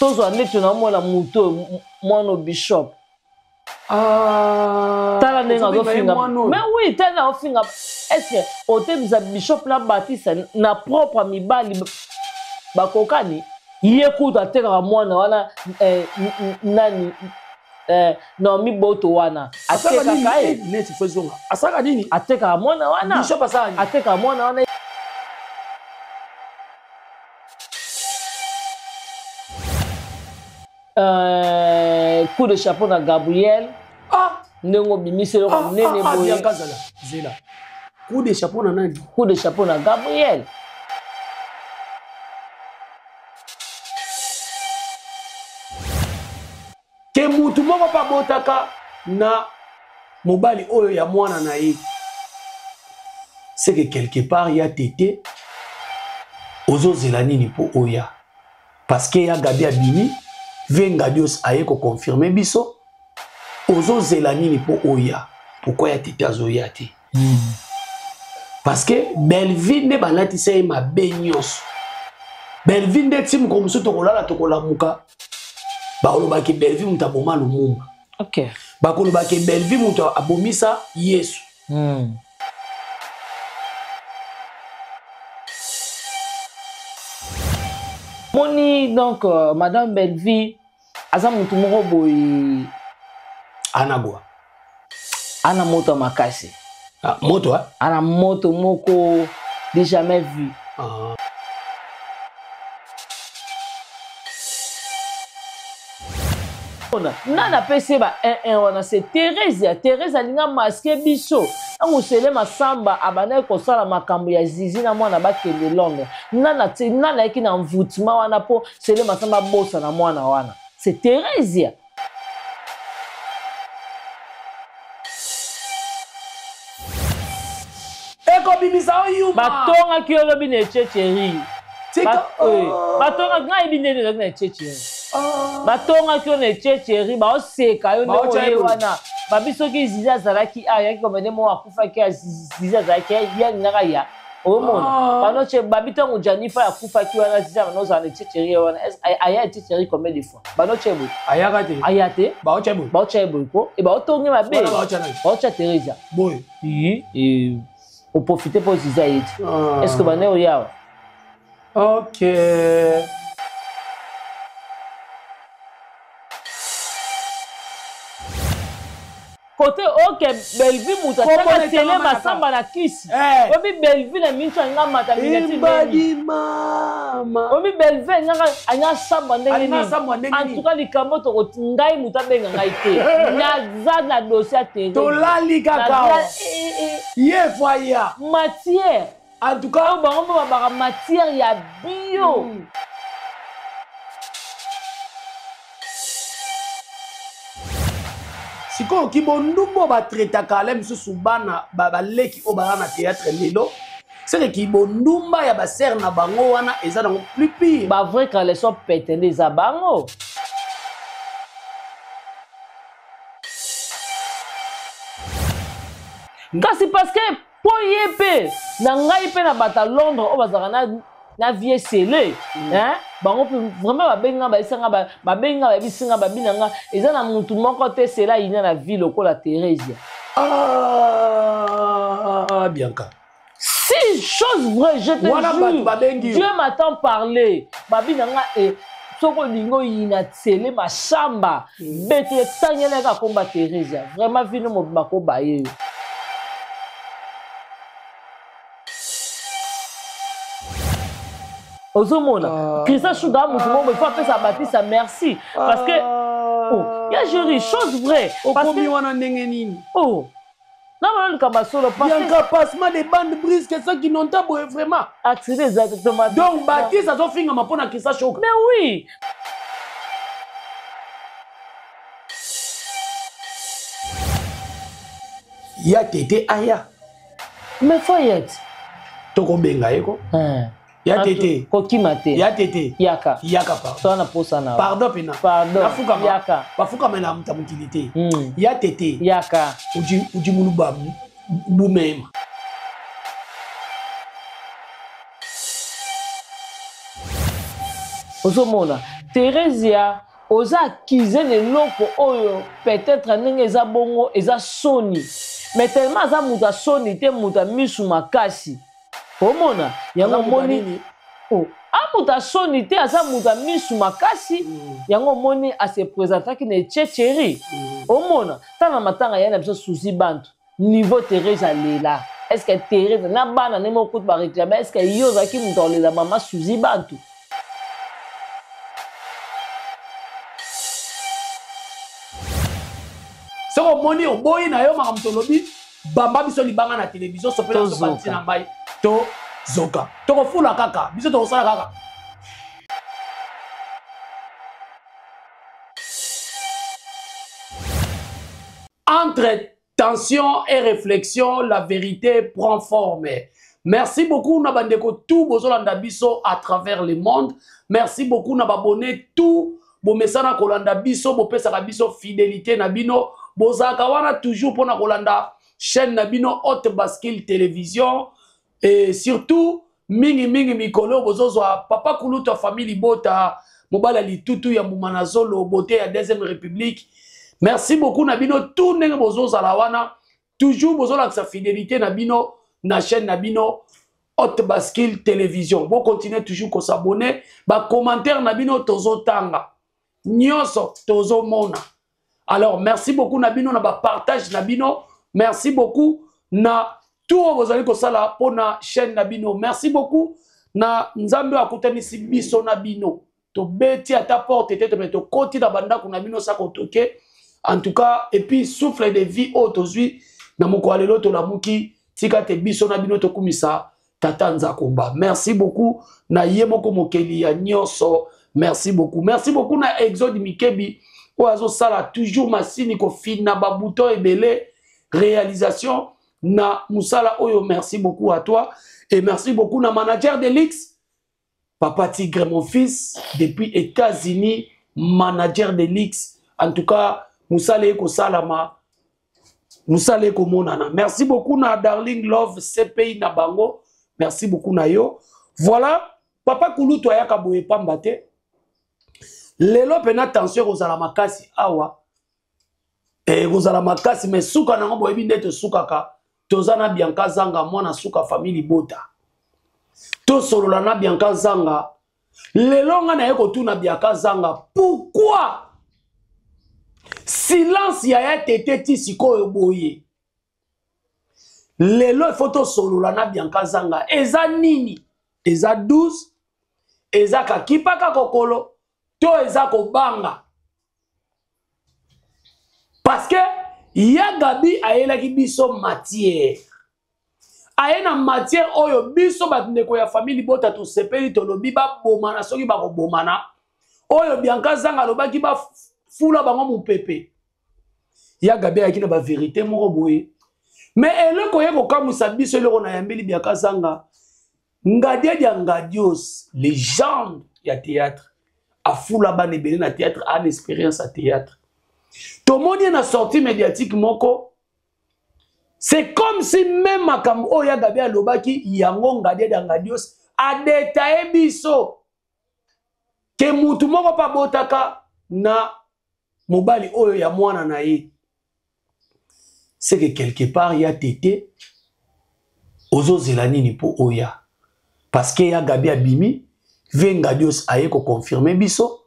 Tozwa neti naomona moto oyo mwana bishop. Ah, tala ndenge azofinga mais oui tala ndenge azofinga est ce que otebisa bishop na batisa na propre mibali bakokani ye kutu atekaka mwana wana eh, nani eh, Naomi Boto wana atekaka ye neti fo ezonga asalaka nini atekaka mwana wana bishop asalaka nini atekaka mwana wana Euh, coup de chapeau na Gabriel. Ah ndenge obimisi eloko ah, monene ah, ah, boye. Bianca zala zela. Coup de chapeau na nani? Coup de chapeau na Gabriel. Ke mutu moko pa botaka na mobali oyo ya mwana na ye. C'est que quelque part ya tete ozozela nini po oya? Parce que ya Gabi abimi, ve Ngadios aye ko confirmer biso, ozo zela nini po oya? Pourquoi ya tete azoya te? Mm. Parce que Bellevue nde balatisa ye mabe nyonso. Bellevue nde ti mokolo mosusu tokolala tokolamuka, bakolobaki Bellevue moto aboma Lumumba. Okay. Bakolobaki Bellevue moto abomisa Yesu. Mm. Moni donc euh, madame Bellevue aza mutu moko boye anagwa ana moto ya makasi ah, moto eh? ana moto moko de jamais vu ah. Ona nani apesi ye ba 1 1 wana se Theresia Therese alinga maske biso ntango Sele Masamba abandaki kosala makambo ya Zizi na mwana bakende Londres nani nani ayaki na envoûtement wana mpo Sele Masamba abosana mwana wana se Theresia ekobimisa yo yuma batongaki yo lobi na echecheri Tika oh. batongaki ngai yebi ndenge ezalaki na echecheri oh. batongaki yo na echecheri baoseka yo ndenge oye wana babi soki zizi azalaki ayaki komende moko akufaki zizi azalaki ye alingaka ya omona ah. banoce babi ntango janifa akufaki wana zizi abanozala na echecheri ye wana aya echecheri combien de fois banoce boye ayaka te aya te baotya boye baotya ye boye ko e baotongi mabe baotya teresia boye oprofite mpo zizi aye ti ah. est ce que bande oya awa ok kote oke bellevue moto ataka sele masamba na kisi eh. obi bellevue na minso alinga mata minatiobi bellevue alinga samba ndenge nini en tout cas likambo toko ngai moto abenga ngai te naza na dossier ya tere tolali kaka eh, eh, ye foya matière en tout cas oyo bango mpe babaka matière ya bio mm. sikoyo kibondumba oyo batraitaka ale mosusu bana baleki oyo baza na théâtre lelo seke kibondumba ya basere na bango wana eza nango plus pire bavrai caleçon pete nde eza bango kasi parce que mpo ye mpe na ngai mpe na bato ya londres oyo bazalaka na, na vie sele mm. hein? bango mpe vraiment babengi nga bayebisi nga babengi nga bayebisi nga babi na nga eza na mutu moko te sele ayina na vie lokola theresia ah, bianca si chose vraie je te jure dieu m'attend parler babi na nga eh, soki olingi oyina sele masamba mm. bete etangelaka komba theresia vraiment vino mobima kobaye yo ozomona uh, christian shuga motu moko ifo apesa batisa merci parce que oh, ya jury chose vraie okomi wana ndenge nini oh nabona likambo ya solo bianca passement de bande brisque soki nonta boye vraiment accident eza te donc batiste azofingama mpo na christian shuga mais oui ya tete aya mais foyet tokobenga ye ko eh. ya tete kokima te ya tete yaka yaka pardon toza na posa na pardon pena pardon nafukama yaka bafukamela moto ya mokili te mm. ya tete yaka udi udi muluba bumema ozomona. Theresia oza accuse na eloko oyo peut-être ndenge eza bongo eza soni mais tellement aza moto ya soni te moto ya misu makasi omona yango omoni oh. a moto ya soni te aza moto ya misu makasi mm. yango omoni ase présentaki na echecheri mm. omona tala matanga ya na biso suzi bantu niveau Therese alela est ce que Therese na bana nde moko kutu ba réclame est ce que yo ozalaki moto akolela mama Suzy Bantu? Soki omoni oboyi na yo makambo tolobi, bamba biso libanga na television, sopela biso banti na mai tozoka, tokofula kaka biso, tokosala kaka. Entre tension et réflexion, la vérité prend forme. Merci beaucoup na bandeko tout bozolanda biso à travers le monde. Merci beaucoup na babonné tout bomesana kolanda biso, bopesaka biso fidélité na bino. Bozalaka wana toujours pona kolanda chaîne na bino Haute Bascule Télévision et surtout mingi mingi mikolo bozozwa papa kulutu ya famille libota mobali ya litutu ya mbuma na zolo beauté ya deuxième république. Merci beaucoup na bino tout ndenge bozozala wana toujours bozolakisa fidélité na bino na chaîne na bino Haute Bascule Télévision. Bo continuer toujours ko s'abonner, ba commentaire na bino tozotanga nyonso tozomona. Alors merci beaucoup na bino na ba partage na bino, merci beaucoup na tout oyo bozali kosala pona chaîne na bino. Merci beaucoup na Nzambe oyo akutanisi biso na bino. Tobeti ata porte te, mais tokoti na bandako na bino sako toke. En tout cas, et puis souffle de vie oyo tozwi na mokolo ya lelo tolamuki, tika te biso na bino tokumisa Tata Nzakomba. Merci beaucoup na ye moko mokeli ya nyonso. Merci beaucoup. Merci beaucoup na Exode Mikebi oyo azosala toujours masini kofina ba bouton ebele réalisation na musala oyo. Merci beaucoup à toi et merci beaucoup na manager de Lix Papa Tigre mon fils depuis États-Unis, manager de Lix. En tout cas musala ekosalama, musala ekomonana. Merci beaucoup na Darling Love CPI na bango. Merci beaucoup na yo. Voilà, papa Kulutu ayaka boye pamba te. Lelo pena tension ekozala makasi awa. Ekozala makasi mais suka nango boyebi nde tosukaka. Toza na Bianca Zanga mwana suka famille libota. Tosolola na Bianca Zanga. Lelo nga naye kotuna Bianca Zanga pourquoi silence ya ya tete ti sikoyo boye. Lelo il faut tosolola na Bianca Zanga. Eza nini? Eza 12, eza kakipaka kokolo to eza kobanga. Parce que ya Gabi ayelaki biso matière. Aye na matière oyo biso bato ndeko ya famille libota tosepeli tolobi babomana soki bakobomana. Oyo Bianca Zanga alobaki bafula bango mopepe. Ya Gabi ayaki na ba vérité moko boye. Mais eloko ye kokamwisa biso eloko na yambeli Bianca Zanga, Ngadia dia Ngadios, légende ya théâtre. Afula bana ebele na théâtre, a expérience ya théâtre. Tomoni ye na sortie médiatique moko, c'est comme si même makambo oyo ya Gabi alobaki yango Ngadia dia Ngadios a détaillé biso ke mutu moko pa botaka na mobali oyo ya mwana na ye. C'est que quelque part ya tete ozozela nini po oya, parce que ya Gabi abimi, vie Ngadios aye ko confirmer biso,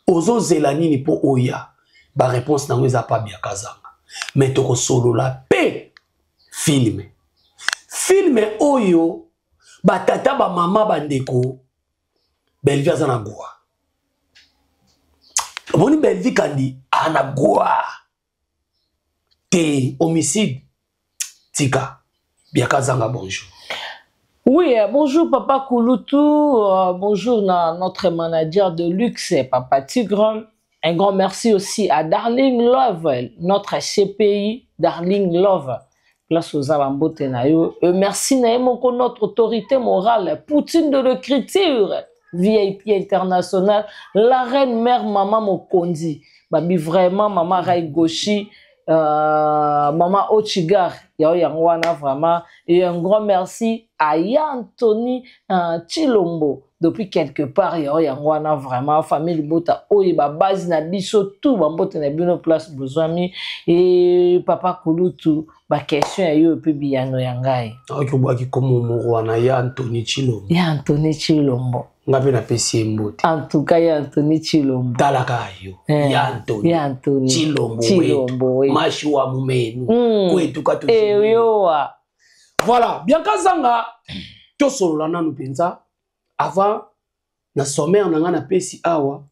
ozozela nini po oya. Ba réponse nango eza pa Bianca Zanga. Mais tokosolola pe film. Film oyo ba tata ba mama ba ndeko Bellevue aza na goa. Omoni Bellevue kandi ana goa. Te homicide tika Bianca Zanga bonjour. Oui, bonjour papa Kulutu, bonjour na notre manager de luxe papa Tigre. Un grand merci aussi à Darling Love, notre CPI Darling Love. Place aux Alambote na yo. Merci na moko notre autorité morale, Poutine de l'écriture, VIP international, la reine mère maman Mokondi. Babi vraiment maman Ray Goshi. Mama Ochigar yao yango wana vraiment. Et un grand merci à Anthony Chilombo depuis quelque part, yao yango wana vraiment. Famille Libota oyo ba base na biso tout, bambote na bino place bozwami. Et papa Kulutu, ba question ya yo epe biyano ya ngai. Aoki obwaki komo moko wana ya Anthony Chilombo. Ya Anthony Chilombo. Nga mpe napesi ye mbote. En tout cas, ya Anthony Chilombo. Talaka yo. Ya Anthony. Ya Anthony Chilombo. Chilombo wetu. Mashi wa mumenu kwetu katu. Eyowa. Voilà, Bianca Zanga, tosolola nanu mpenza avant na sommaire na nga napesi awa.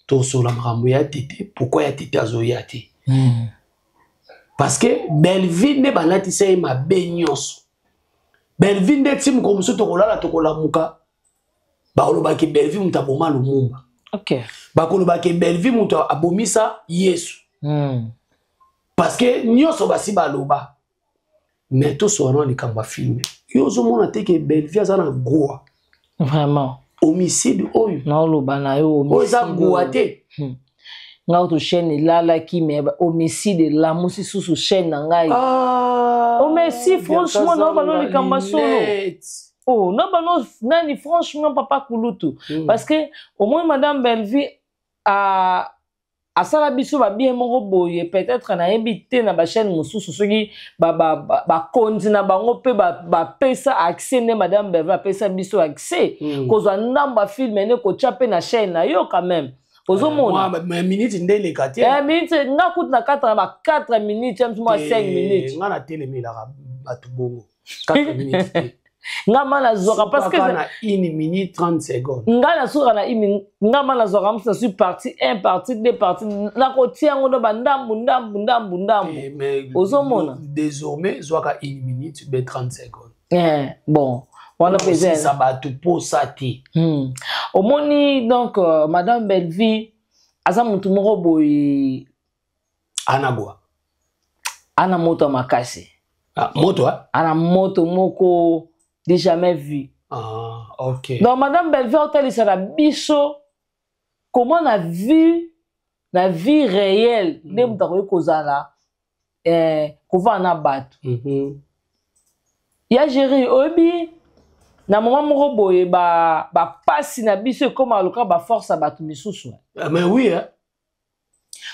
Tosolola makambo ya Tete. Pourquoi ya Tete azoya te? Parce que Belleville nde balatisa ye mabe nyonso. Belleville nde ti mokolo mosusu tokolala, tokolamuka, bakolobaki Belleville moto aboma Lumumba. Bakolobaki Belleville moto abomisa Yesu. Parce que nyonso basi baloba. Mais tosolola na likambo ya film, yo ozomona te ke Belleville aza na goa? Vraiment. Homicide oyo. Naoloba na yo. Oyo eza goa te. Nga kutu chaîne elalaki, mais homicide elamusi susu chaîne na ngai. Ah, oh mais si, franchement, naoloba no likambo ya solo. Oh, naoloba no nani, franchement, papa Kulutu. Parce que au moins madame Belleville a asala biso babien moko boye. Peut-être nayebi te na bachaîne mosusu soki bakonzi na bango mpe bapesa accès nde madame Belleville apesa biso accès kozwa ndambo ya film nde kotya mpe na chaîne na yo. Quand même, ozomona. Minute nde eleka te. Minute nga kutu na kata na ba 4 minutes ya mwa 5 minutes. Nga natelemelaka bato bongo 4 minutes te. Nga ma nazwaka parce que na 1 minute 30 secondes. Nga nasukaka na une, nga ma nazwaka mosu, nazwi partie 1, partie 2, partie nakotia yango ndo bandambu ndambu ndambu ndambu. Ozomona. Désormais zwaka 1 minute be 30 secondes. Bon, wana mpe eza bato posa te. Omoni, donc madame Belleville aza motu moko boye. Anagwa. Ana moto ya makasi. Ah, moto, eh? Ana moto moko de jamais vu. Ah, ok. Donc madame Belleville otalisa na biso comment na vie réelle nde moto akoki kozala kovanda na bato. Ya Géri, oyebi, na moma moko boye bapasi na biso ekóma lokola baforce ya bato misusu. Ah, mais oui, hein?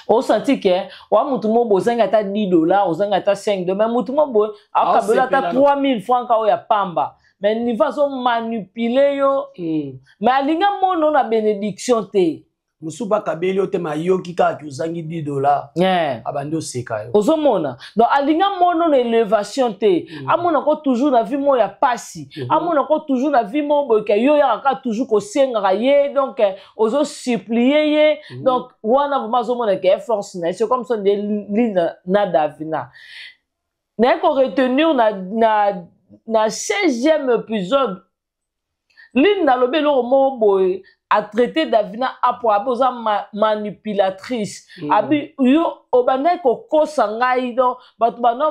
Osanti ke wa mutu moko boye ozangi ata 10 $, ozangi ata 5 $, mais mutu moko boye akabela ata 3000 franc oyo ya pamba, mais niveau azomanipule yo. Mais alingi amona na bénédiction te. Mosusu bakabeli yo te, ma ayoki kaka ozangi 10 $, abandi oseka yo. Ozomona, donc alingi amona na élévation te. Amonako toujours na vie moko ya pasi. Amonako toujours na vie moko boye ke yo yaka kaka toujours kosengaka ye, donc ozosupplie ye. Donc wana vraiment azomona ke force na ye, c'est comme ça nde Lina na Davina naye koretenir na 16e épisode. Linda alobi eloko moko boye, atraité Davina apo abi oza manipulatrice. Abi yo obandaki kokosa ngai, donc bato banda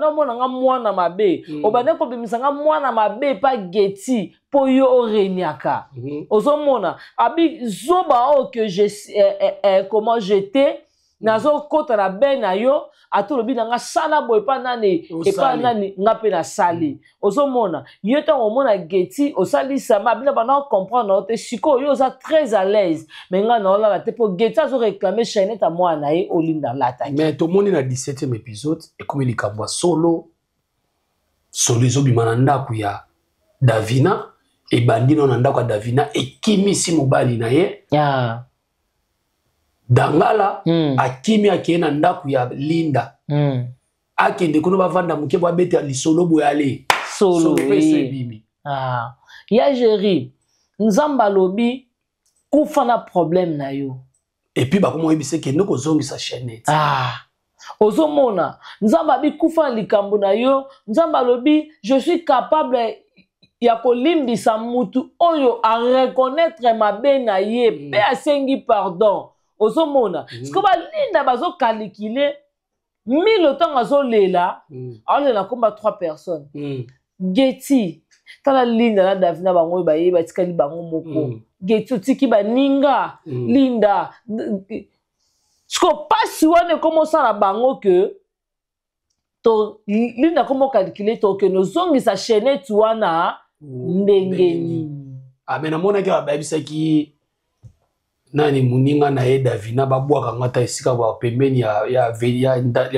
omona nga mwana mabe. Obandaki kobimisa nga mwana mabe epa Geti mpo yo oreniaka. Ozomona, abi zoba oyo que je, comment j'étais, nazokɔta na be na yo, ata olobi na nga sala boye epa nani, epa nani, nga mpe nasali. Ozomona, ye ntango omona Geti osalisama, abina banda ocomprendre yo te. Sikoyo yo oza très à l'aise, mais nga naolala te mpo Geti azoréclame chaînette ya mwana na ye Olinda alataki. Mais tomoni na 17e épisode ekomi likambo ya solo solo ezobima na ndako ya Davina. Ebandi no na ndako ya Davina, ekimisi mobali na ye. Dangala akimi, akeye na ndako ya Linda. Akende kuna, bavanda moke, bo abeta lisolo boye, ale solo mpe so ebimi. Ah. Ya Géri, Nzambe alobi kufa na problème na yo. Et puis bakoma oyebisa ekende kozongisa chaînette. Ah. Ozomona, Nzambe abi kufa na likambo na yo. Nzambe alobi je suis capable ya kolimbisa mutu oyo areconnaître mabe na ye mpe asengi pardon. Ozomona. Siko balinda bazokalikile milo ntango azolela. Aolela komba trois personnes. Geti, tala Linda na David na bango oyo baye batikali bango moko. Geti otiki baninga. Linda. Siko mpasi wana ekoma osala bango ke to Linda akoma ocalcule, tokende ozongisa chaînette wana ndenge nini? Ah, mais namonaki awa bayebisaki nani, moninga na ye Davina, babwaka ngo ata esika ba pembeni ya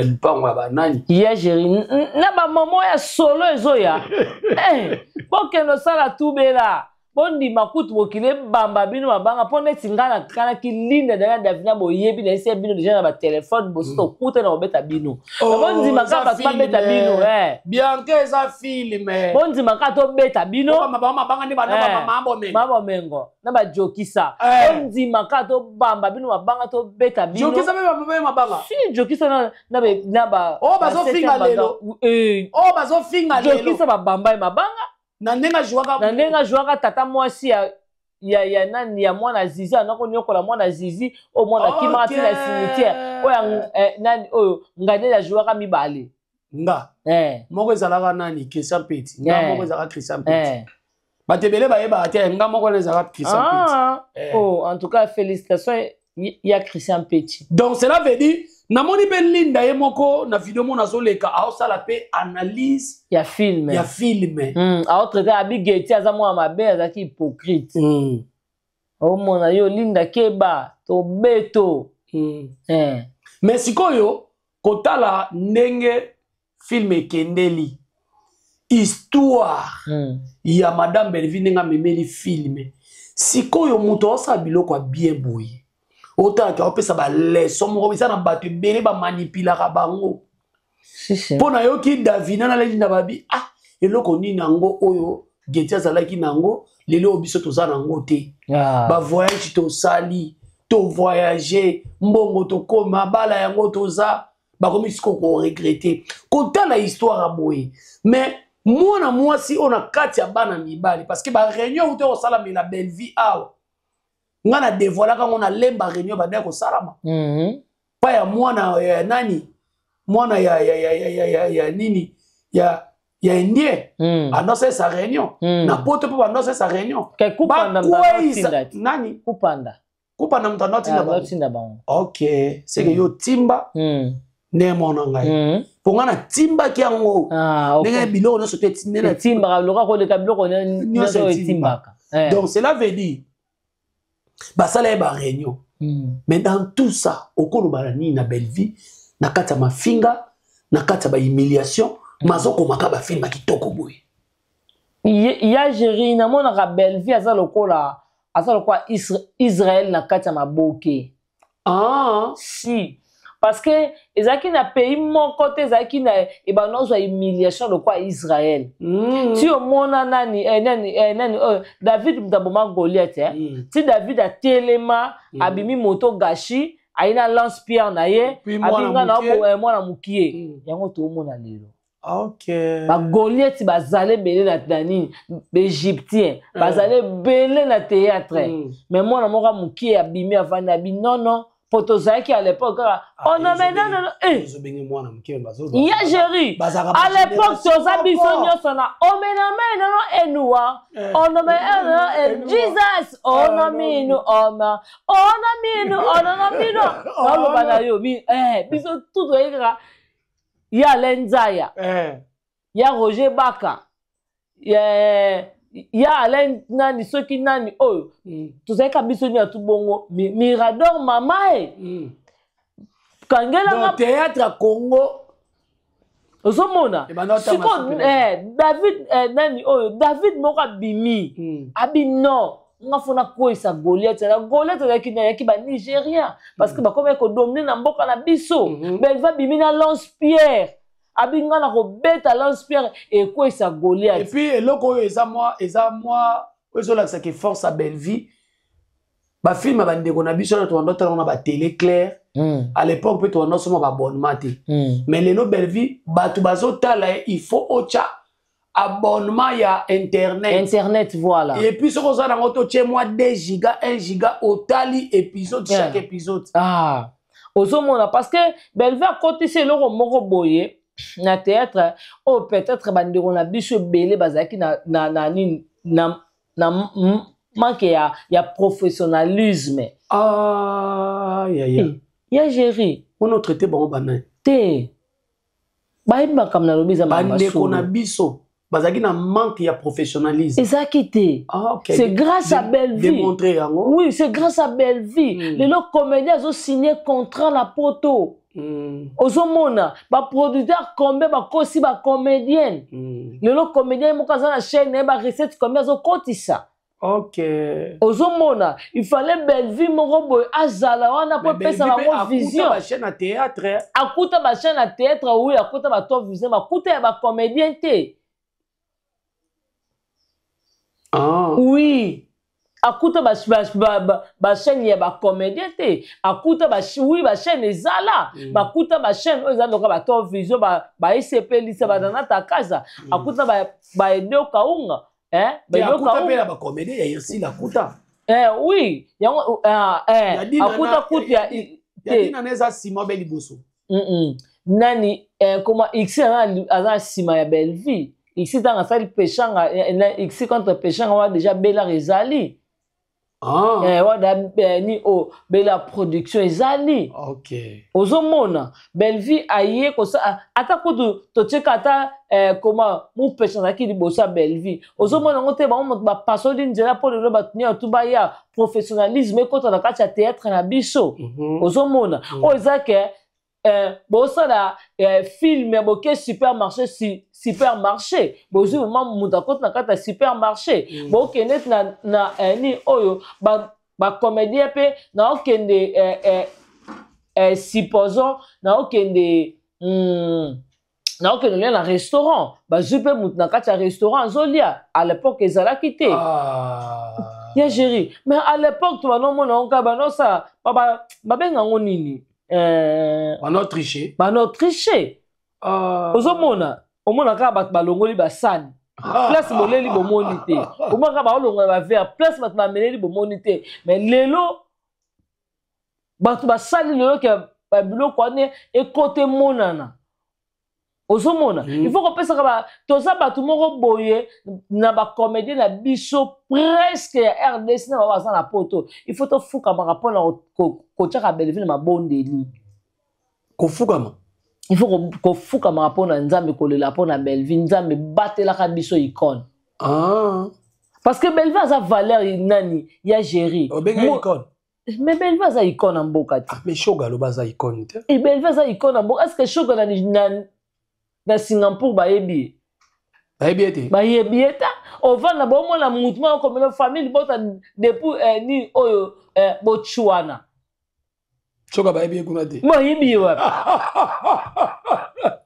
lupango ya banani. Ya Géri na bamama ya solo ezoya, bokende osala tubela, bondima kutu mokili ebamba bino mabanga, mpo neti ngai nakanaki Linda dana Davina, boyebi na esi ya bino deja na batelefone, bosi tokuta na kobeta bino. Oh, bondima kaka bato babeta bino. Bianca, eza film. Bondima kaka tobeta bino. Mabanga nde bana. Mabomengo na bajokisa. Bondima kaka tobamba bino mabanga, tobeta bino. Jokisa mpe bamama mabanga. Si jokisa na ba Oh, bazofinga lelo. Oh, bazofinga lelo. Jokisa babamba ye mabanga. Na ndenge azwaka. Na ndenge azwaka tata mwasi ya nani, ya mwana Zizi, anako nyokola mwana Zizi oyo mwana akimaka ti na cimetière oyo nani oyo Ngandeli azwaka mibale. Nga moko ezalaka nani, Christian Peti. Nga moko ezalaka Christian Peti. Bato ebele bayebaka te, nga moko wana ezalaka Christian Peti. Oh, en tout cas félicitations ya Christian Peti. Donc cela veut dire, namoni mpe Linda ye moko na video moko nazoleka, aosala mpe analyse ya film. Ya film. Aotraite abi Geti aza mwana mabe, azalaki hypocrite. Omona yo Linda, keba tobeto. Mais sikoyo kotala ndenge film ekendeli, histoire ya madame Bellevue, ndenge amemeli film sikoyo, moto aosala biloko ya bien boye, otalaka aopesa baleçon moko, eza na bato ebele bamanipulaka bango. Mpo nayoki Davina naleli na babi: "Ah, eloko nini yango oyo Geti azalaki nango, lelo oyo biso toza nango te?" Bavoyage tosali, tovoyage, mbongo tokoma bala yango, toza bakomi sikoyo koregretter kotala histoire ya boye. Mais mwana mwasi oyo na kati ya bana mibali, parce que baréunion uta kosalamela Bellevue awa, nga na dévoilaka yango, nalemba réunion bandaki kosalama pa ya mwana ya nani, mwana ya nini, ya indien. Andosalisa réunion na poto mpo bandosalisa réunion. Bakweyisa nani? Kupanda. Kupanda moto andotinda. Bango. Bango. Ok, seke yo timba ndenge mwana ngai, mpo ngai natimbaki yango ndenge biloko nyonso te. Etimbaka loka koleka biloko nyonso etimbaka. Donc cela veut dire basala ye baréunion. Mais dans tout ça, okoloba na nini na Bellevue na kati ya mafinga, na kati ya bahumiliation, mazokomaka bafilm ya kitoko boye? Ya Géri, namonaka Bellevue aza lokola Israel na kati ya maboke. Si, parce que ezalaki na pays moko te ezalaki na ebanda ozwa humiliation lokola Israel. Ti omona nani, nani, nani oh, David moto aboma Goliath, eh? Ti David atelema, abimi moto gashi, aye na lance pierre na ye, abinga na mwana mokie. Yango toomona lelo. Bagoliath bazala ebele na nini, baégyptien bazala ebele na théâtre, mais mwana moko mokie abimi, avandi, abi nono, mpo tozalaki à l'époque kaka onome nonono. Ya Géri, à l'époque toza biso nyonso na omename nono enuwa onome enono Jesus onominu oma onominu ononominu, naoloba na yo, biso tu toyei kaka ya Alain Nzaya, ya Roger Baka, ya Alain nani, soki nani oyo. Tozalaki biso nyonso tu bongo Mirador mama e kangelanga. Théâtre ya Congo. Ozomona siko David, nani oyo, David moko abimi, abi non, nga fo nakweyisa Goliath. Na Goliath azalaki nayaki banigérien, parce que bakomaki kodominer na mboka na biso. Belva abimi na lance pierre, abi nga na kobeta lance pierre ekweyisa Goliath. Et puis eloko oyo eza mwa oyo ezolakisaka force ya Bellevue, bafilm ya bandeko na biso wana tobanda otala na batélé claire. À l'époque mpe tobanda osomba baabonnement te. Mais lelo Bellevue, bato bazotala ye, il faut otya abonnement ya internet. Internet, voilà. Et puis soki oza nango, totie mwa 2 giga, 1 giga, otali épisode, chaque épisode. Ah, ozomona, parce que Bellevue akotisi eloko moko boye na théâtre oyo peut-être bandeko na biso ebele bazalaki na nini, na manque ya professionnalisme. Ah, ya, ya. Ya Géri. Wana otraite bango banani? Te, bayebi makambo nalobi, eza bandeko na biso bazalaki na manque ya professionnalisme. Ezalaki te. Ah, okay. C'est grâce à Bellevue. Démontrer yango. Oui, c'est grâce à Bellevue. Lelo comédien azosigner contrat na poto. Ozomona baproducteur combien bakosi bacomédienne. Lelo comédien moko aza na chaîne na ye, barecette combien azokotisa. Ozomona, il fallait Bellevue moko boye azala wana mpo epesa bango vision. Bachaîne ya théâtre. Akuta bachaîne ya théâtre, oui, akuta bato vision, bakuta ya bacomédien te. Ah. Oui, akuta bachaîne ya bacomédien te. Akuta, oui, bachaîne ezala. Bakuta bachaîne oyo eza loka bato vision, baesepelisa, bananata kaza. Akuta baedo kaunga. Akuta mpe na bacomédien ya Irsile akuta. Eh, oui, yango akuta kutu ya Dinana eza nsima obe liboso? Nani, koma x aza na nsima ya Bellevue. X ntango asali Peshanga, x contre Peshanga wana, déjà Belar ezali. Ah. Wana ni o Bela Production ezali. Ozomona Bellevue aye kosa, ata kutu totieka ata koma mupesha azalaki liboso ya Bellevue. Ozomona yango te, bango moto bapasoli nzela mpo lelo bato nyonso baya, professionnalisme ekota na kati ya théâtre na biso. Ozomona oyo eza ke bosala film, boke supermarché, supermarché bozwi vraiment moto akoti na kati ya supermarché. Bokende neti na ni oyo bacomédien mpe naokende, supposons naokende lia na restaurant, bazwi mpe moto na kati ya restaurant azolia. À l'époque ezalaki te. Ah. Ya Géri, mais à l'époque to banomona yango kaka banosala, babenga yango nini? Bano triche. Bano triche. Ah. Ozomona, omona kaka bato balongoli basani, place boleli bomoni te. Omona kaka baolongola baverre, place bato bameleli bomoni te. Mais lelo bato basali lelo ke babiloko wana ekote emonana. Ozomona, il faut kopesaka toza bato moko boye na bacomédien na biso presque ya RDC na bango baza na poto, il faut tofukamaka mpona kotiaka Bellevue na mabondeli. Kofukama. Il faut kofukamaka mpona Nzambe, kolela mpona Bellevue. Nzambe batelaka biso icône. Ah. Parce que Bellevue aza valeur nani ya Géri. Obenga icône. Mais Bellevue aza icône na mboka te. Ah, mais Shoga aloba aza icône te. E Bellevue aza icône na mboka. Est ce que Shoga na Singapour bayebi ye? Bayebi ye te. Bayebi ye ta. Ovanda, bomona mutu moko komela famille bota depuis ni oyo Botswana. Shoga bayebi ye kuna te. Bayebi ye wapi?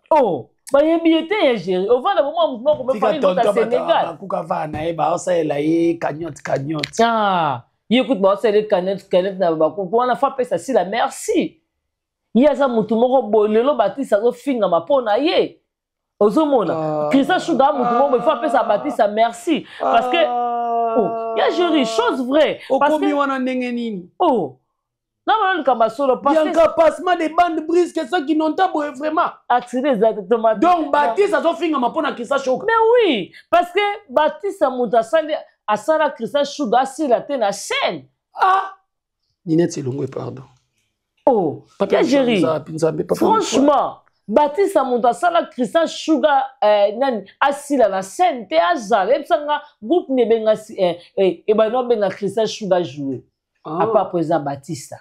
Oh, bayebi ye te ya Géri. Ovanda, bomona mutu moko komela famille bota Sénégal. Bakuka va na ye, baosalela ye cagnotte cagnotte. Ah, ye kutu baosalela cagnotte cagnotte na bakuku wana, fa apesa sila merci. Ye aza mutu moko boye, lelo Batiste azofingama mpo na ye. Ozomona, Christian Shuga, mutu moko boye, fa apesa Batiste merci parce que, oh, ya Géri, chose vraie, parce Okomi que wana ndenge nini? Oh, na likambo ya solo, parce que Bianca, passement des bandes brisques soki nonta boye vraiment. Accident eza te, tomate. Donc Batiste azofingama mpo na Christian Shuga? Mais oui, parce que Batiste moto asali, asala Christian Shuga asila te na chaîne. Ah, Ninette Elongwe, pardon. Oh, Papa. ya Géri. Nzambe, papa. Franchement, Batiste moto asala Christian Shuga nani asila na scène te. Azala yebisanga groupe ni ebenga ebandi obenga Christian Shuga jouer. Ah. À part président Batiste.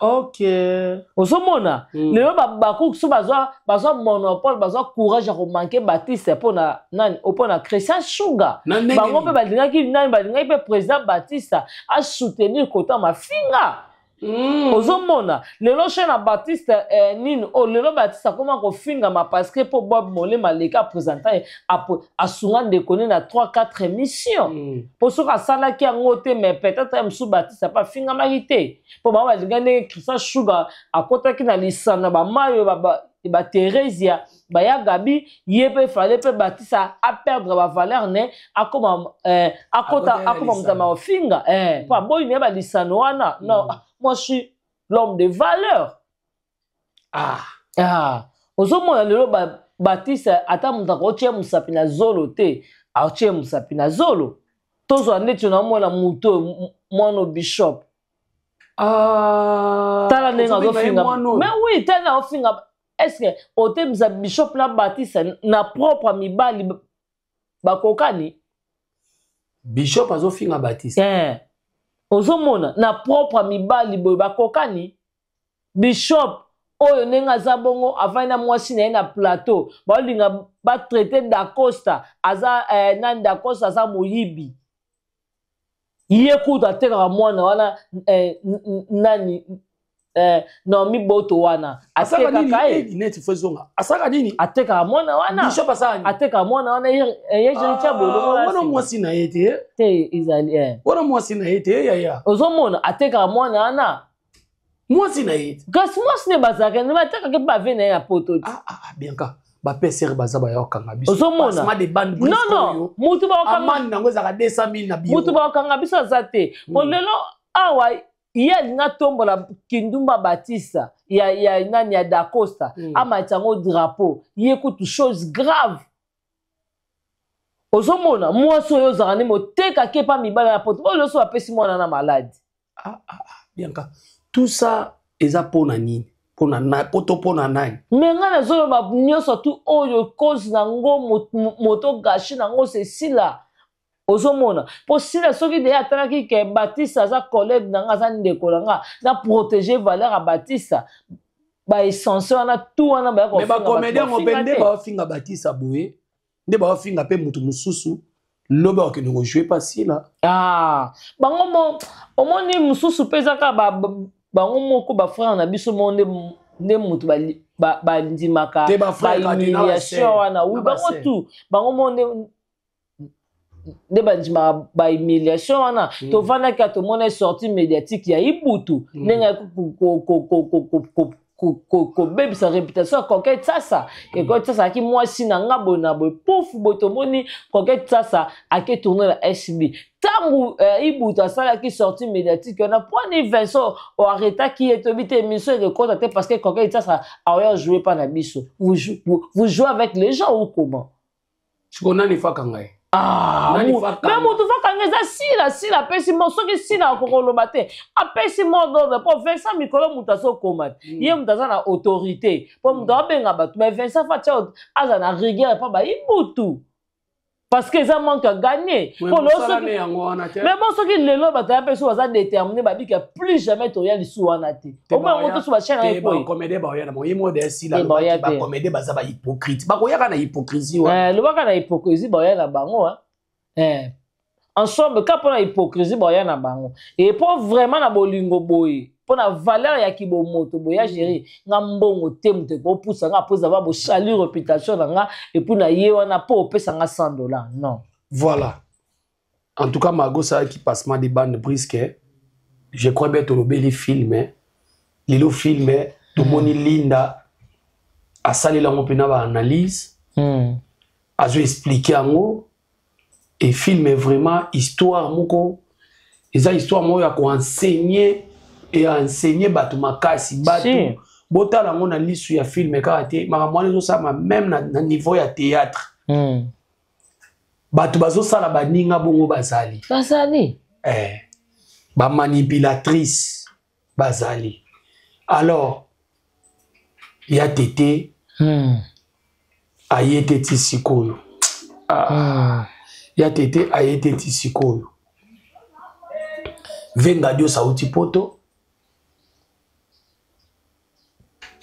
Ozomona, lelo bakuku so bazwa monopole, bazwa courage ya komanquer Batiste mpona nani? Mpona Christian Shuga. Na ndenge Bango mpe nini? balingaki nani? Balingaki mpe président Batiste asoutenir kota mafinga. Ozomona lelo chaîne ya Batiste, nini oyo lelo Batiste akoma kofingama parce que mpo Bob Molema aleki aprésenter ye, asunga ndeko ne na 3 4 émission. Mpo soki asalaki yango te, mais peut-être ye mosusu Batiste ape afingamaki te, mpo bango balinga ndenge Christian Shuga akɔtaki na lisano ya bamayo batheresia baya Gabi, ye mpe fale mpe Batiste aperdre bavaleur ne akoma akota. Akota na Akoma moto lisano. maofinga mpo aboyi na ye balisano wana. Non, moi je suis l'homme de valeur. Ah. Ah, ozomona lelo Batiste, ata moto akotia mosapi na zolo te, atie mosapi na zolo. Tozwa ndeti naomona moto oyo, mwana bishop. Ah, Tala ndenge azofinga. Mais oui, tala azofinga. Est-ce que otemisa bishop na Batista na propre mibali bakokani? Bishop azofinga Batista. Eh. Ozomona na propre mibali boye bakokani? Bishop oyo ndenge aza bongo avandi na mwasi na ye na plateau, baolinga batraite Dacosta aza nani, Dacosta aza moyibi. Ye kutu atekaka mwana wana nani Naomi Boto wana atekaka ye. Neti fo ezonga. Asaka nini? Atekaka mwana wana. Bishop asaka nini? Atekaka mwana wana ye Jerry Bolongo. Wana mwasi na ye te. Te ezali. Wana mwasi na ye te yaya. Ozomona atekaka mwana wana. Mwasi na ye. Kasi mwasi ne bazalaka ne batekaka mpe bave na ye na poto. Ah Bianca, ba PCR baza ba yokanga biso. Ozomona. Non non, mutu ba okanga. Amani nango ezalaka 200 000 na biro. Mutu ba okanga biso aza te. Po lelo awa ye alinga tombola Kindumba Batista ya nani ya Dacosta amatisa yango drapeau. Ye kutu chose grave. Ozomona mwasi oyo ozalaka nde motekaki epa mibali na poto. Oyo nyonso bapesi mwana na maladi. Bianca, tout ça eza pona nini? Pona na poto pona nani? Mais nga nazoloba nyonso tu oyo cause nango moto gâché nango c'est Sila. Ozomona po Sila soki deya atalaki ke Batista aza collègue nanga aza ndeko nanga na protéger valeur ya Batista ba essentiel wana tout wana ba Mais ba comédien ngo pe nde ba finga Batista boye nde ba finga pe mutu mususu loba okende ko jouer pa Sila. Ah bango mo omoni mususu pe zaka ba bango moko ba frère na biso mo nde mutu ba ndimaka ba humiliation wana oui bango tout bango mo nde bandimaka ba humiliation wana. Tovandaki tomona sortie médiatique ya Ibutu ndenge kobebisa réputation ya Coquette Sasa. Coquette Sasa aki mwasi na nga boye na boye pouf boye tomoni Coquette Sasa ake tourner na SB. Tangu Ibutu asalaki sortie médiatique wana poani Vincent oarrêtaki ye tobi te émission ekekota te parce que Coquette Sasa aoya jouer pa na biso. Vous jouez avec les gens ou comment? Nani faka ngai? Ah, mais mutu faka ngai eza Sila, Sila apesi mo soki Sila akokoloba te. Apesi mo d'ordre po Vincent Mikolo mutu azokoma. Ye mutu aza na autorité. Po mutu abenga bato, mais Vincent Fatia aza na rigueur pa ba Ibutu. Parce que eza manque à gagner. Po lo soki mais bon soki lelo bato ya peso baza déterminé ba bika plus jamais toya lisu wana te. Au moins moto so ba chaîne na ko. Comédien ba ya na mo yemo de Sila ba comédien baza ba hypocrite. Ba koyaka na hypocrisie wa. Lobaka na hypocrisie ba ya na bango hein. Ensemble ka pona hypocrisie ba ya na bango. Et pour vraiment na bolingo boye, pour na valeur ya kibomoto boya gérer nga mbongo te mutu ko poussa nga après avoir bo salir réputation na nga et puis na ye wana po opesa nga $100 non. Voilà. En tout cas Margot ça qui passement des bandes brisques. Je crois bien tolobeli les films, lelo film tomoni Linda asalela ngo pena ba analyse. Azo expliquer yango et film est vraiment histoire moko eza histoire moko ya ko enseigner et enseigner bato makasi bato si. Botala ngo na lisu ya film kaka te makambo wana ezosala même na niveau ya théâtre. Bato bazosala baninga bongo bazali bazali ba manipulatrice bazali. Alors ya tete ayete ti sikoyo. Ya tete ayete ti sikoyo. Venga Dios auti poto.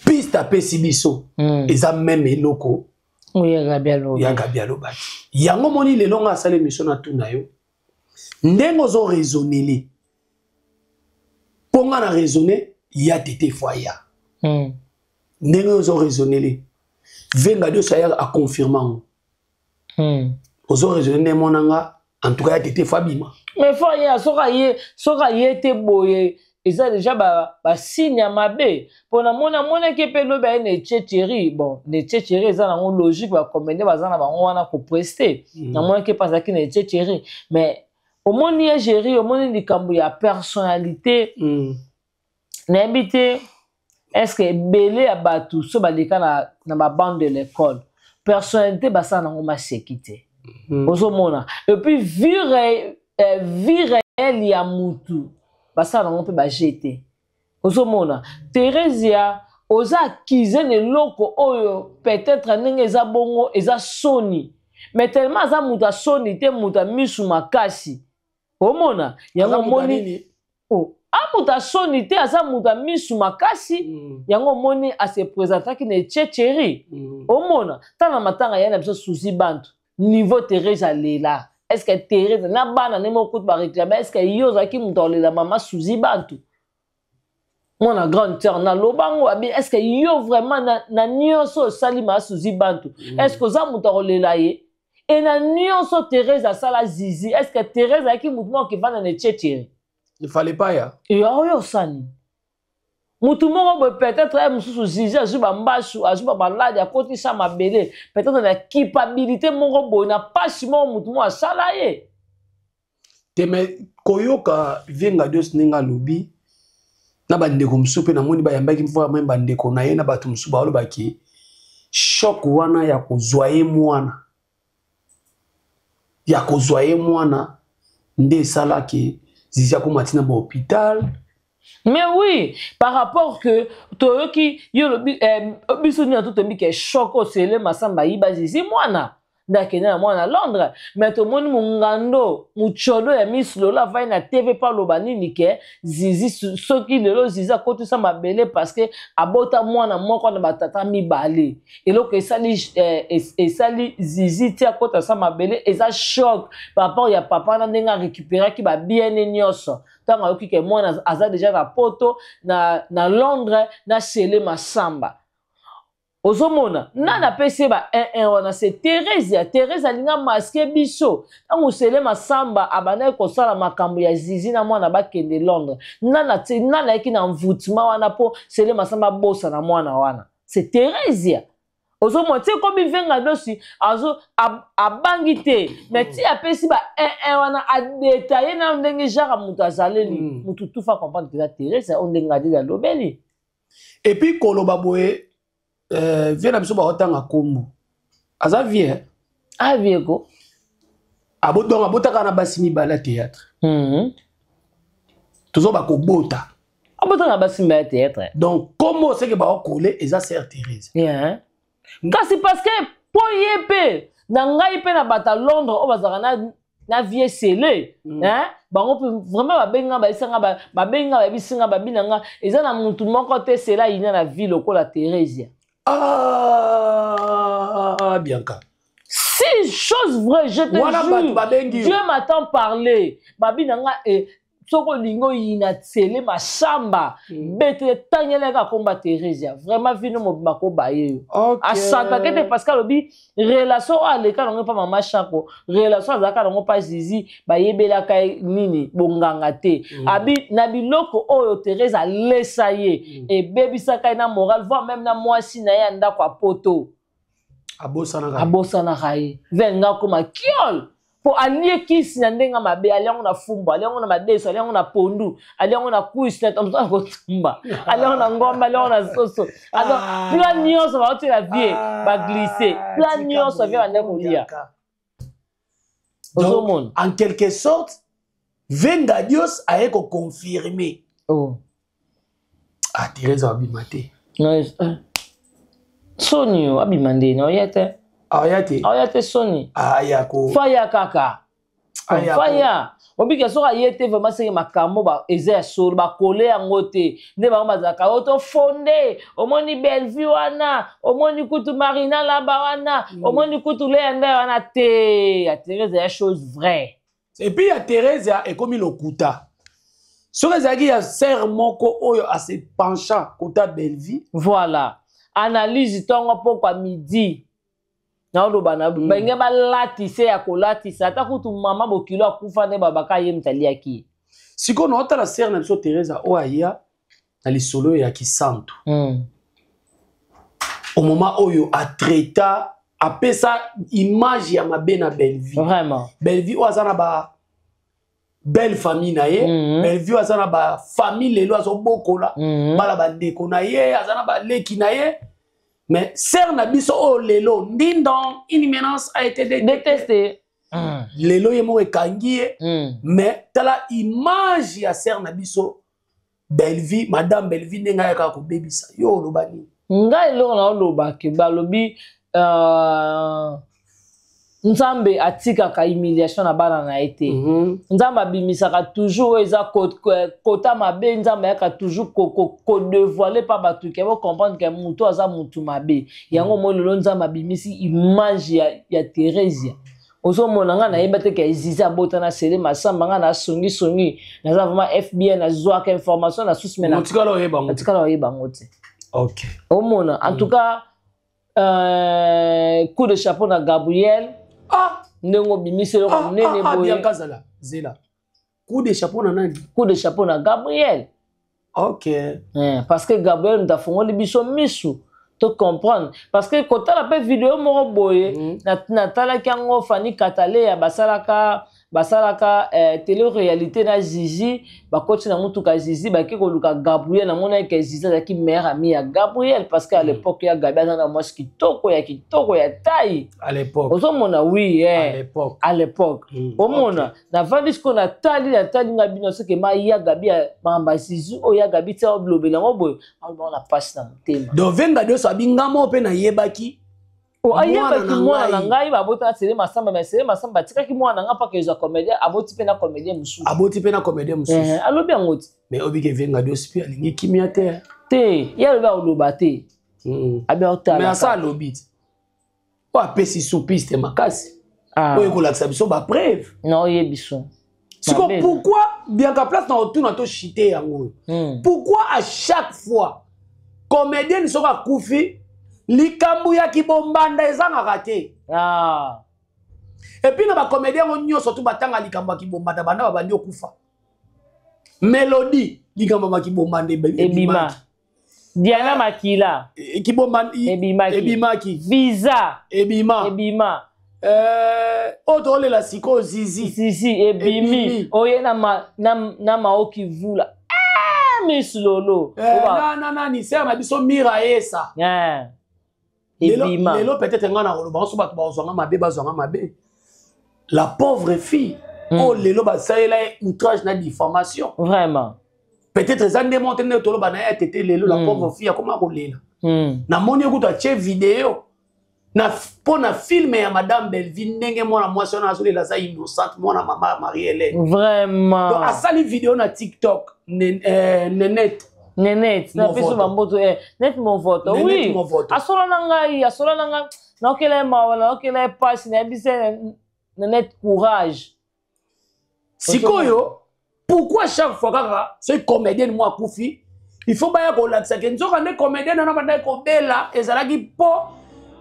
Piste apesi biso. Eza même eloko. Ya Gabi alobi. Ya Gabi alobaki. Yango moni lelo nga asala émission na tuna yo. Ndenge ozo raisonner. Ponga na raisonner ya tete foyer. Ndenge ozo raisonner. Venga Dios aya a confirmer. Ozo raisonner monanga en tout cas ya tete Fabima. Mais foyer soka ye te boye eza déjà ba signe ya mabe. Pona mona mona ke pe lobi aye na etcheteri. Bon, na etcheteri eza nango logique ba comédien baza na bango wana ko prester. Na mona ke pasa ki na etcheteri. Mais omoni ye géri, omoni likambo ya personnalité. Nayebi te est-ce que ebele ya bato so baleka na ba bande de l'école personnalité basala nango maseki te. Ozomona. Et puis vie réelle ya mutu. Basala nango mpe baje te. Ozomona Theresia oza accuse na eloko oyo peut-être ndenge eza bongo, eza soni, mais tellement aza moto ya soni te, moto ya misu makasi. Omona yango omoni, oh, a moto ya soni te, aza moto ya misu makasi. Yango omoni ase présentaki na echecheri. Omona tala matanga ya na biso Suzi Bantu, niveau Therese alela. Est ce que Therese na bana nde moko kutu baréclame? Est ce que yo ozalaki moto akolela mama Suzi Bantu, mwana grande sœur? Nalobango abi, est ce que yo vraiment na nyonso osali mama Suzi Bantu, est ce que oza moto akolela ye? E na nyonso Therese asala Zizi, est ce que Therese ayaki motu moko akevanda na echecheri? Il fallait pas ya. Oyo osani mutu moko boye, peut-être ye mosusu Zizi azwi bambasu, azwi bamaladi, akotisa mabele, peut-être na culpabilité moko boye, na pasi moko mutu moko asala ye. Te, mais koyoka Venga Dios ndenge alobi na bandeko mosusu mpe, namoni bayambaki mpe bandeko na ye na bato mosusu, balobaki choc wana ya kozwa ye mwana, ya kozwa ye mwana nde esalaki Zizi akóma ntina bahôpital. Mais oui, par rapport que toyoki yo lobi, biso nini to toyebi ke choc osele Masamba ayiba Zizi mwana nde akende na mwana Londres. Mais tomoni mongando motyodo ya Miss Lolo avai na TV mpo aloba nini ke Zizi, soki lelo Zizi akotisa mabele parce que abota mwana moko na batata mibale, eloko esali Zizi ti akota sa mabele eza choc par rapport ya papa na ndenge arécupéraki babiens nyonso ntango ayoki ke mwana aza déjà na Poto, na Londres, na Sele Masamba. Ozomona nani apesi ye ba 1 wana? C'est Thérésia. Thérèse alinga masque biso. Ntango Sele Masamba abandaki kosala makambo ya Zizi na mwana bakende Londres, nani ayaki na mvutuma wana mpo Sele Masamba abosana mwana wana? C'est Thérésia. Ozomona ti ekomi Venga Dosi azo abangi te, mais ti apesi ba 1 wana, adétailler na ndenge genre moto azaleli, motu tufa comprendre eza Thérésia oyo ndenge adeli alobeli. Et puis koloba boye, vieux na biso baotanga nkombo aza vieux. Ah, vieux ko. Donc abotaka na basi mibale ya théâtre. Tozoba kobota. Abotaka na basi mibale ya théâtre. Donc kombo oseke baokole eza sœur Thérèse. Yeah. Kasi parce que mpo ye mpe na ngai mpe na bato ya Londres oyo bazalaka na vieux Sele, hein? Bango mpe vraiment babengi nga, bayebisi nga, babengi nga, bayebisi nga, babina nga eza na mutu moko te Sele ayina na vie lokola Thérésia. Ah, Bianca. Si, chose vraie, je te jure, Dieu m'entend parler. Babina nga soki olingi oyina Sele Masamba, betele tangelaka komba Thérésia. Vraiment vino mobima kobaye yo. Asantaka ete parce que alobi relation oyo aleka nango mpa mama Chako, relation azalaka nango mpa Zizi, bayebelaka ye nini bonganga te. Abi na biloko oyo Thérèse alesa ye, ebebisaka ye na moral, voire même na mwasi na ye ya ndako ya Poto. Abosanaka. Abosanaka ye ve nga koma kiole mpo alie kisi na ndenge mabe, alia yango na fumbu, alia yango na madeso, alia yango na pondu, alia yango na kwisi na mosu akotumba, alia yango na ngombe, alia yango na soso. Alors plat nyonso baotiela vieux, baglisse plat nyonso vieux bande kolia. Ozomona. En quelque sorte, Venga Dios aye koconfirme. Oh. Ah, Thérèse abima te. Soni o abima ndeni oya te. Aya te. Oya te, soni. Aya ko. Faya kaka faya obika. Soki aye te, vraiment seke makambo eza ya solo, bakole yango te nde bango bazalaka oyo tofonde. Omoni Bellevue wana, omoni kutu Marina Laba wana, omoni kutu Leya Ndai wana te. Ya Thérèse ya chose vraie. Et puis ya Thérèse ekomi lokuta. Soki ezalaki ya sœur moko oyo ase penchant kota Bellevue. Voilà, analyse ntongo pokwa midi naoloba na benge balatisa ya kolatisa, ata kutu mama bokilo akufa nde babaka ye moto aliaki ye. Sikoyo naotala sœur na biso Thérèse oyo aya na lisolo ya kisantu, au moment oyo atraita, apesa image ya mabe na Bellevue. Vraiment. Bellevue oyo aza na ba belle famille na ye, Bellevue oyo aza na bafamille lelo azobokola bana bandeko na ye, aza na baleki na ye, mais sœur na biso oyo lelo ndindon, une menace a été détesté. Lelo ye moko ekangi ye. Mais tala image ya sœur na biso Bellevie, madame Bellevie, ndenge ayaka kobebisa yo, oloba nini? Ngai eloko na olobaki, balobi Nzambe atikaka humiliation na bana na ye te. Nzambe abimisaka toujours oyo eza kota mabe. Nzambe ayaka toujours kodévoiler mpa bato ke bocomprendre ke motu aza motu mabe. Yango moi lelo Nzambe abimisi image ya Theresia. Ozomona, ngai nayeba te ke Zizi abota na Sele Masamba. Ngai nasongisongi, naza vraiment FBI, nazwaka information na susi, me otikala oyeba yango. Natikala oyeba yango te. Omona, en tout cas, coup de chapeau na Gabriel. Ah! Ndenge obimisi eloko monene. Ah, boye. Bianca, zala zela, coup de chapeau na nani? Coup de chapeau na Gabriel. Parce que Gabriel moto afongoli biso misu to comprendre, parce que kotala mpe video moko boye, natalaki yango, Fani Kataleya basalaka télé réalité na Zizi, bakoti na mutuka, Zizi bake koluka Gabriel. Namonaki ke Zizi azalaki meilleur ami ya Gabriel, parce que à l'époque ya Gabi aza na mwasi kitoko, ya kitoko, ya taille. À l'époque. Ozomona, oui. À l'époque. À l'époque. Omona, navandi sikoyo, natali nga bino soki ma ya Gabi ya makambo ya Zizi oyo ya Gabi tia olobela yango boye, alobango na mpasi na motema. Donc venga nyonso abinga mo mpe nayebaki. Ayebaki mwana na ngai babotaka Sele Masamba, mais Sele Masamba atikaki mwana na ngai mpaka ezwa comédien, aboti mpe na comédien mosusu. Aboti mpe na comédien mosusu. Alobi yango ti. Mais obiki venga nyonso mpe alingi kimia te. Te, ye alobi akoloba te. Abi aotala. Mais asa alobi ti oyo apesi su piste makasi oyo ekolakisa biso bapreuve. Na oyebi so. Siko pourquoi, Bianca, place na otuna to chite yango oyo, pourquoi à chaque fois comédienne soki akufi, likambo ya kibombanda ezangaka te? Et puis na bacomédien yango nyonso tu batanga likambo ya kibombanda, banda babandi okufa, Mélodie, likambo ya kibombanda ebima, Diana Makila. Kibombanda. Ebimaki. Ebimaki. Visa. Ebima. Ebima. Oyo tokolela sikoyo, Zizi. Zizi ebimi. Oye na maoki vula, ah, Miss Lolo. Na nani, sœur na biso Mira Esa. Ebima. Lelo peut-être nga na koloba so bato bazwanga mabe, bazwanga mabe. La pauvre fille oyo lelo basalela ye outrage na diffamation. Vraiment. Peut-être eza nde mo te nde toloba na ye atete. Lelo la pauvre fille akoma kolela. Namoni ye kutu atie video na mpo na film ya madame Belleville, ndenge mwana mwasi wana azolela, aza innocente, mwana mama Marie Hélène. Vraiment. Donc asali video na TikTok, Nenete. Nenete na biso bamboto, net Movoto. Oui, asola na ngai, asola na ngai, naokela ye mawa, naokela ye pasi, nayebisa Nenete courage. Sikoyo pourquoi chaque fois kaka soki comédienne mo akufi, il faut baya kolakisa ke nzoka nde comédienne wana bandaki kobela ezalaki mpo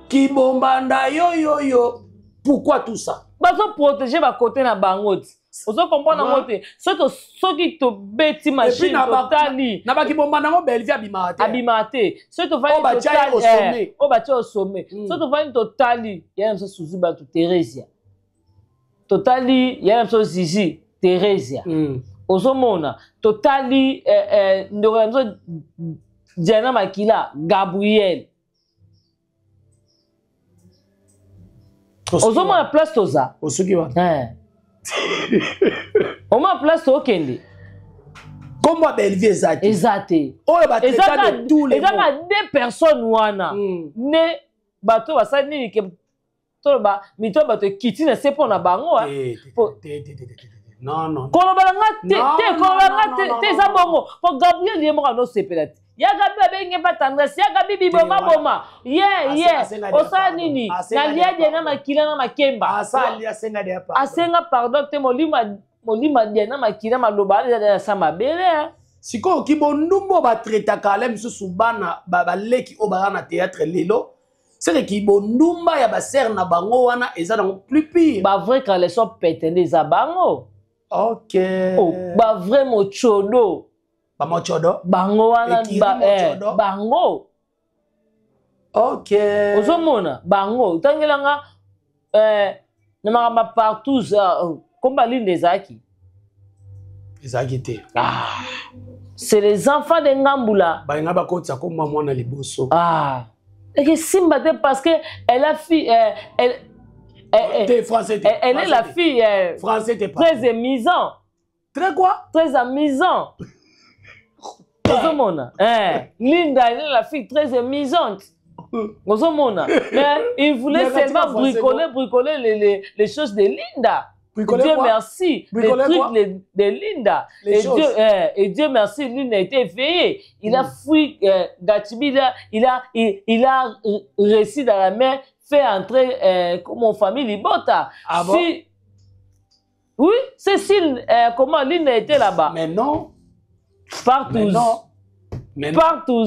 kibombanda yoyoyo? Pourquoi tout ça? Bazoprotéger bakote na bango ti ozo comprendre yango te. Soki tobeti machine, totali. Na bakibombanda yango, Bellevie abimaka te. Abimaka te. Soki tovandi, oyo batie au sommet, soki tovandi, totali ya na biso Suzi bato Theresia, totali ya na biso Zizi Theresia, ozomona, totali ndeko na biso Diana Makila, Gabriel, ozomona place toza. Osuki wana. Omona place tokende. Kombo ya Bellevie eza te. Eza te. Oyo batraita de tous les Eza ka deux personnes wana nde bato basali nini ke toloba mito bato ekiti na se mpo na bango. Non, non. Koloba na nga te, te, koloba na nga te, te, eza bongo mpo Gabriel ye moko anosepela te. Ya Gabi abenge mpa Tendresse, ya Gabi bibomaboma ye ye osala nini nalia Diana Makila na Makemba. Asenga pardon te. Molimo Diana Makila, maloba wana eza sa mabele. Sikoyo kibondumbu batraitaka ale misusu, bana baleki oyo baza na théâtre lelo, seke kibondumba ya basere na bango wana eza nango plus pire. Bavrai caleçon pete nde eza bango. Oh, bavrai mochodo. Bamochodo. Bango wana bango. Ozomona bango otangelanga na makambo partout, komba Linda ezalaki. Ezalaki te. Ah, c'est les enfants de Ngambula. Balinga bakotisa komba mwana liboso. Ah, eke simba te parce que elle a fi, elle Te français te. Elle est la fille français te. Très amusant. Très quoi? Très amusant. Ozomona eh, Linda, elle est la fille très amusante. Ozomona, mais il voulait seulement bricoler, bricoler les choses de Linda. Bricoler Dieu quoi? Merci, Bricoler les quoi? trucs de Linda. Les Et choses. Dieu, et Dieu merci, Linda a été éveillée. Il a fui Gatibi, il a réussi dans la mer, fait entrer mon famille Libota. Ah bon? Si, oui, Cécile, comment Linda était là-bas. Mais non. Partout. Mais non. Mais non. Partout.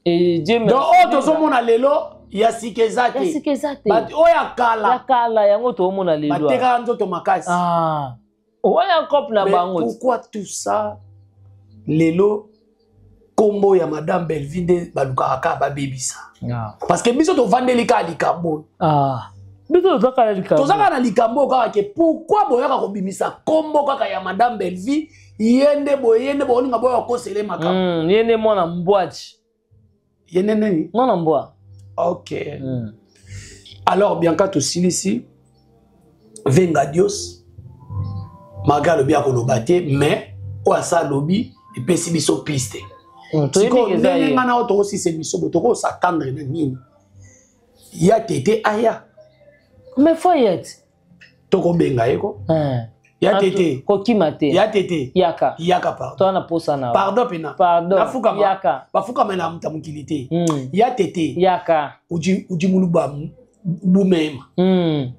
Et Dieu merci. Donc oyo tozomona lelo ya sika eza te. Ya sika eza te. Bato oyo ya kala. Ya kala yango tozomona lelo. Batekaka nzoto makasi. Ah. Wana couple na Mais bango. pourquoi tout ça lelo kombo ya madame Bellevue nde balukaka kaka babebisa? Ah. Parce que biso tovandeli kaka likambo oyo. Ah. Biso tozaka na likambo. Toza kaka na likambo oyo kaka ke pourquoi boyaka kobimisa kombo kaka ya madame Bellevue, ye nde boye, ye nde bolinga boya kokosele makambo. Ye nde mwana mbwaji. Ye nde nini? Mwana mbwa. Ok. Alors Bianca, tosilisi venga dios malgré alobi akoloba te, mais oyo asa alobi epesi biso piste. Toyebi Sikoyo ke eza ndenge ye. nga na oyo tokosisa émission bo tokosatendre na nini ya tete aya. Mais faut yet. Tokobenga ye ko ya tete. Kokima te. Ya tete. Yaka. Yaka, pardon. Toa na posa na. Pardon pena. Pardon. Nafukama. Yaka. Bafukamela mutu ya mokili te. Ya tete. Yaka. Udi muluba bumema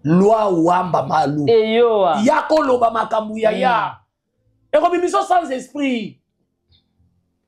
loi wamba malu. Eyoa. Ya koloba makambo ya ya ekobimisa sans esprit,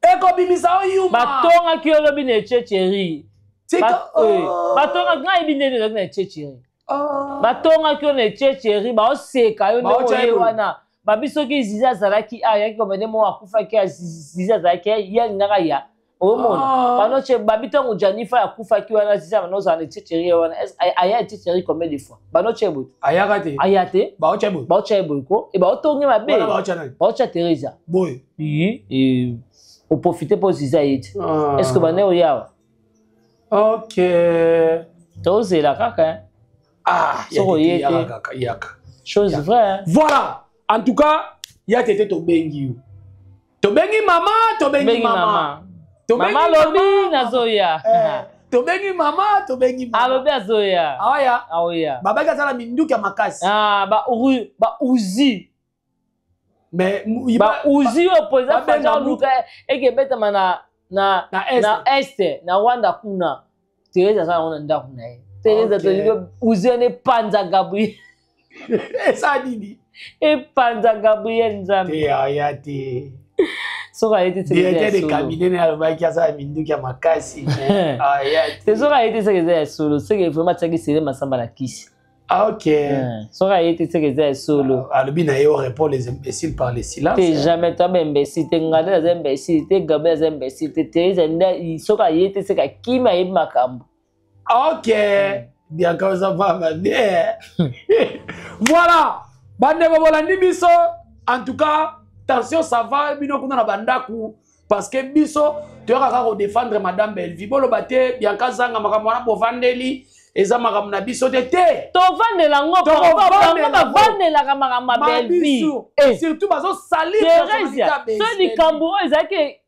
ekobimisa oyuma. Batongaki yo lobi na echecheri. Tika. Oh. Batongaki ngai yebi ndenge ezalaki na echecheri. Oh. Batongaki yo na echecheri, baoseka yo ndenge Baotya oye ye boye. wana babi soki Zizi azalaki ayaki komende moko akufaki ya Zizi azalaki ye alingaka ya omona. Ah. Banoche babi ntango Janifa akufaki wana, Zizi abanozala na echecheri ye wana. Aya echecheri combien de fois banoche boye? Ayaka te. Aya te. Baotya boye. Baotya ye boye ko e baotonge mabe. Wana baotya nani? Baotya Teresa. Boye. Oui, oprofite mpo Zizi aye te. Ah. Est ce que bande oyawa? Ok. Tozela kaka, hein. Ah, ya Soko tete, ye te. yaka kaka yaka. Chose vraie, hein. Voilà, en tout cas ya tete, tobengi yo, tobengi mama, tobengi Bengi mama. mama. Tobengi. Mama alobi nazoya. Eh, tobengi mama, tobengi mama. Alobi azoya. Awaya. Aoya. Babaki aza na minduki ya makasi. Ah, ba ba uzi. Mais Ba uzi oyo président babenga Fatshi aluka eke ebetama na Na Est. Na Est, na Rwanda kuna. Therese aza nango na ndako na ye. Therese tolingi uzi wana epanza Gabriel. Eza nini? Epanza Gabriel Nzambe. Te, aya te. Soki aye te, seke eza ya Directeur de solo. cabinet ne alobaki aza na minduki ya makasi, mais aya te te. Soki aye te, seke eza ya solo, seke vraiment atiaki Sele Masamba na kisi. Ah, ok. Soki aye te, seke eza ya solo. Alobi na ye on répond les imbéciles par le silence. Te, jamais to aba imbécile te. Ngande aza imbécile te, Gabriel aza imbécile te. Therese nde soki aye te, seke akimi, ayebi makambo. Ok, Bianca oza mama bien. Voilà, bandeko bolandi biso, en tout cas tension, ça va bino kuna na bandako? Parce que biso toyaka kaka kodéfendre madame Bellevue. Boloba te Bianca zanga makambo wana bovandeli eza makambo na biso te te. Tovandela yango. Tovandela Bango bavandelaka makambo ya Bellevue. Mabisu. Eh, Surtout bazosalir. Theresia, so likambo oyo ezalaki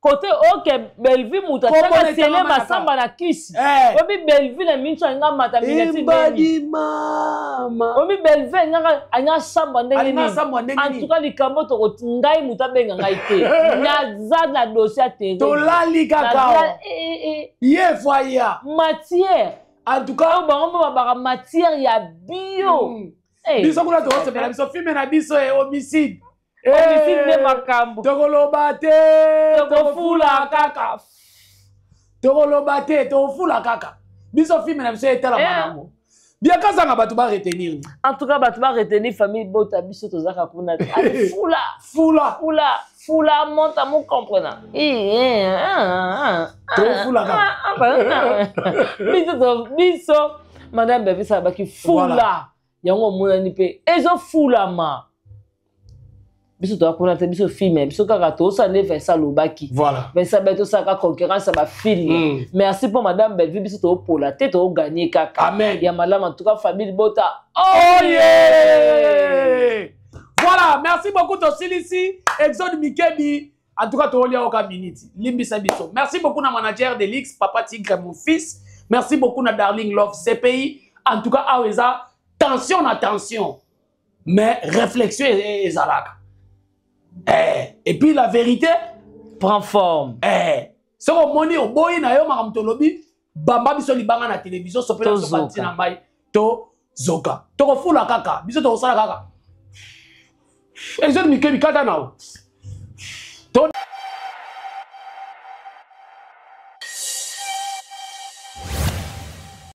kote oke Bellevue moto Kombo atiaka na Sele etangama na Masamba na kisi. Eh. Obi Bellevue na minso alinga mata minati ndeni. Embadi mama. Obi Bellevue alinga sambwa ndenge Alinga nini? sambwa ndenge En nini? tout cas likambo toko ngai moto abenga ngai te, naza na dossier ya Therese. Tolali kaka. Naza eh, eh, ye foya. Matière. En tout cas oyo bango mpo babaka matière ya bio. Eh, Biso kuna tokosepela biso filme na biso e homicide. Homicide nde Eh, makambo. Tokoloba te. Tokofula kaka. Tokoloba te, tokofula kaka. Biso filme na biso etalama Eh. nango bien kazanga bato baretenir ni. En tout cas bato baretenir famille bota biso tozaka kuna te. Ale, fula. Fula. Fula fula monta mo comprena. Tofula kaka biso biso madame Bevisa alobaki fula. Voilà. Yango omonani mpe ezofulama. Biso toza kuna te, biso film biso kaka tozosala nde Vincent alobaki. Voilà. Vincent be tosalaka concurrence ya bafilm. Merci mpo madame Bellevue, biso toopola te, tooganye kaka. Amen. Ya malamu. En tout cas, famille bota. Oh yeah! Voilà, merci beaucoup Tosilisi, Exode Mikebi. En tout cas, tolia oka minute. Limbisa biso. Merci beaucoup na manager de l'X, Papa Tigre, mon fils. Merci beaucoup na Darling Love CPI. En tout cas, aweza tension na tension. Mais réflexion ezalaka. Eh, et puis la vérité prend forme. Eh, soki omoni oboyi na yo makambo tolobi, bamba biso libanga na télévision, sopela biso Tozoka. bantina mai, tozoka, tokofula kaka, biso tokosala kaka. Exode Mikebi, kata na o.